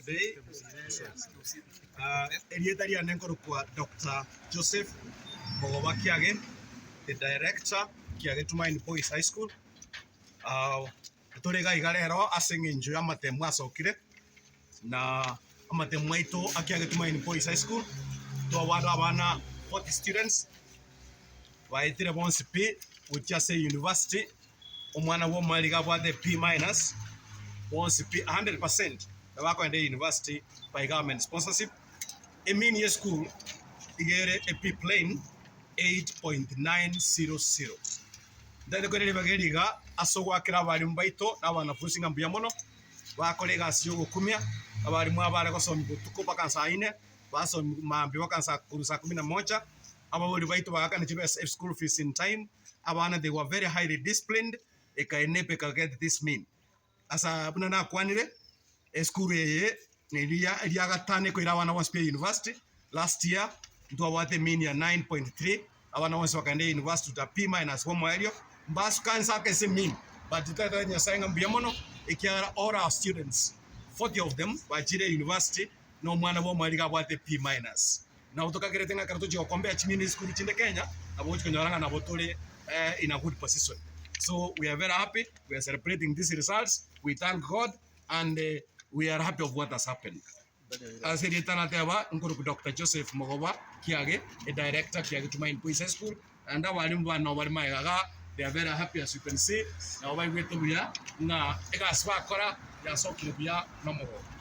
today. Uh, erieta riane nkorokwa Dr. Joseph Mogoba Kiage, the director Kiage Tumaini Boys High School. Uh, tore iga iga rero ase eng'encho y'amatemu asokire na amatemu aito a Kiage Tumaini Boys High School twabwate abana 40 students baetire bonsi pi gochia ase university Omwana bw'omweri iga abwate B minus, bonsi pi 100% nabo akogenda university by government sponsorship. Emean ye school iga ere a B plain 8.900. Ntagete koira ribaga eri iga ase ogoakera abalimu baito na abanafunsi ng'a mbuya mono, bakora egasi ya ogokumia, abalimu aba bare gosomia botuko mpaka saa nne, basomia mambia mpaka saa korwa saa kumi na moja, Ababori baito bagakana chibesa eschool fees in time, abana they were very highly disciplined, ekaenepa eka get this mean. Asa buna nakwanire, esukuru eye neria eria gatano ekoira abana bonsi pi university, last year ntwabwate mean ya 9.3, abana bonsi bakagenda university with a P minus bwa omoerio, mbasuka nse ake ase mean, but totagete Nyasaye ng'a mbuya mono, ekiagera all our students, 40 of them bachire university, na omwana bwa omoerio iga abwate P minus. Nabo tokagerete ng'a ekero tochia gokombea chimina esukuru chinde Kenya, nabo ogochia konyora ng'a nabo tore in a good position. So we are very happy, we are celebrating these results, we thank God and we are happy of what has happened. Ase erieta nateba, nkorokwa Doctor Joseph Mogoba Kiage, e director Kiage Tumaini Boys High School, naende abalimu bane nabo bare magega igaa, they are very happy as you can see, nabo baigwete buya ng'a egasi bakora yasokire buya nomogoko.